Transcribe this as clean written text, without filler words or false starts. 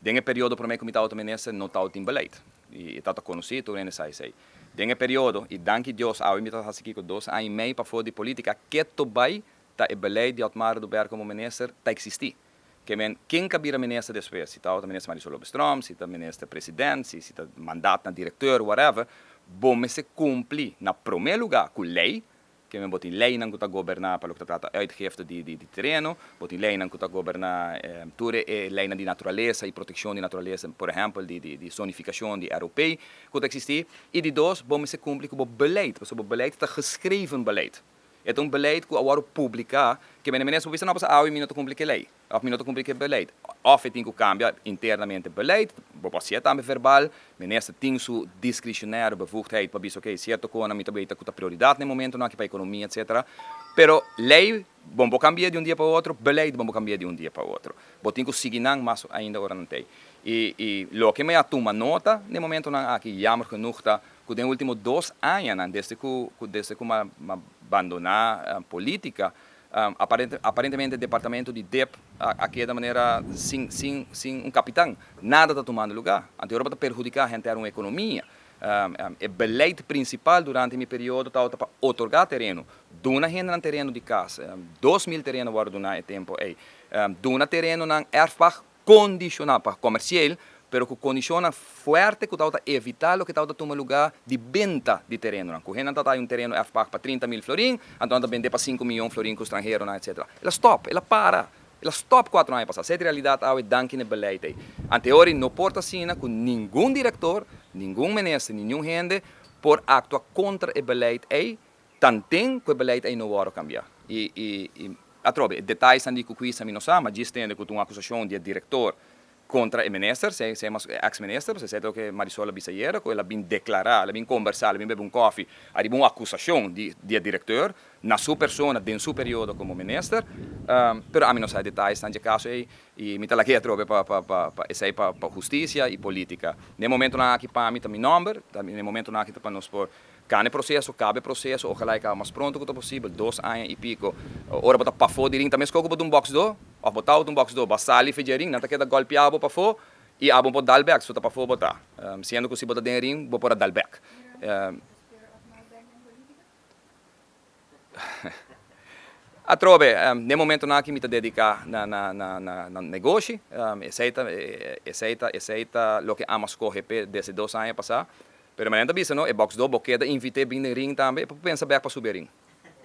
Den e periodo promé ku mi tabata minister no tabatin beleid. I e tabata konosí, tur hende sa esei. Den e periodo, i danki Dios awe mi ta hasi kiko dos aña i mei pafó di polítika, keto bai ta e beleid di Otmar Oduber komo minister ta eksistí. Ke men, ken ka bira minister despues, si tabata minister Marisol Lopez Tromp, si ta minister president, si si ta mandat na direkteur, whatever, bo mester kumpli na promé lugá ku lei, Ke men bo tin leinan ku ta goberná pa loke ta trata uitgifte di di tereno, bo tin leinan ku ta goberná tur e leinan di naturalesa i protekshon di naturalesa, por ehèmpel di di zonifikashon di ROP ku ta eksistí. I di dos, bo mester kumpli ku bo beleid, pasobra bo beleid ta geschreven beleid. E ta un beleid ku a wòrdu publiká, ke men e minister por bisa, no, pasobra awe mi no ta kumpli ku e lei. Of mi no ta cumpli cu e beleid. Of e tin cu cambia internamente beleid, bo por hacié tambe verbal, minister tin su discretionaire bevoegdheid pa bisa ok, cierto conan mi ta weta cu ta prioridad na e momentonan aki pa economia etcetera. Pero ley bo no por cambia di un dia pa otro, beleid bo no por cambia di un dia pa otro. Bo tin cu sigui nan mas ainda ora nan t'ey. Y y loke mi a tuma nota na e momentonan aki jammer genoeg ta cu den ultimo dos añanan desde cu desde cu mi a bandona politica, Aparentemente departamento di dip a keda manera sin sin sin un kapitan. Nada ta tumando lugá. Anto Europa ta perhudiká henter un ekonomia. E beleid prinsipal durante mi periodo tabata pa otorgá tereno, duna hendenan tereno di kas. 2000 tereno wòrdu duná e tempu ei. Duna terenonan erfpacht kondishoná pa komersieel, pero ku kondishonnan fuerte ku tabata evitá loke tabata tuma lugá di benta di terenonan. Ku hendenan tabata haña un tereno erfpacht pa 30.000 florin, anto nan ta bend'é pa 5 miyon florin ku stranheronan, etsetera. El a stòp, el a para, el a stòp 4 aña pasá. Esei ta realidat awe danki na e beleid ei. Anteori no por ta asina ku ningun direktor, ningun minister, ni niun hende por aktua kontra e beleid ei, tanten ku e beleid ei no wòrdu kambiá. I atrobe, e detayesnan di ku kuisa mi no sa, ma djis tende ku ta un akusashon di e direktor kontra e minister, se se mas ex minister, pasobra esei ta loke Marisol a bisa ayera, ku el a bin deklará, el a bin kombersá, el a bin bebe un kòfi ariba un akusashon di di e direktor na su persona den su periodo komo minister. Pero ami no sa e detayesnan dje kaso ei i mi ta lag'é atrobe pa pa pa pa esei pa pa hustisia i polítika. Na e momentonan aki pa mi ta mi nòmber, ta na e momentonan aki ta pa nos por Gana e proseso, kaba e proseso, ojalá e kaba mas pronto ku ta posibel, 2 aña i piko. Ora bo ta pafó di ring, ta meskos ku bo ta un bòksdó, òf bo tabata un bòksdó, bo a sali for dje ring, nan ta keda gòlpiá bo pafó i abo por dal bèk, so ta pafó bo ta. Siendo ku si bo ta den ring, bo por a dal bèk. Atrobe, den momentonan aki mi ta dediká na na na na na negoshi, esei ta esei ta esei ta loke amo a skohe p'e desde 2 aña pasá. Pero manera ta bisa no, e bòksdó bo keda invit'é bin den ring tambe, e por pensa bèk pa subi e ring.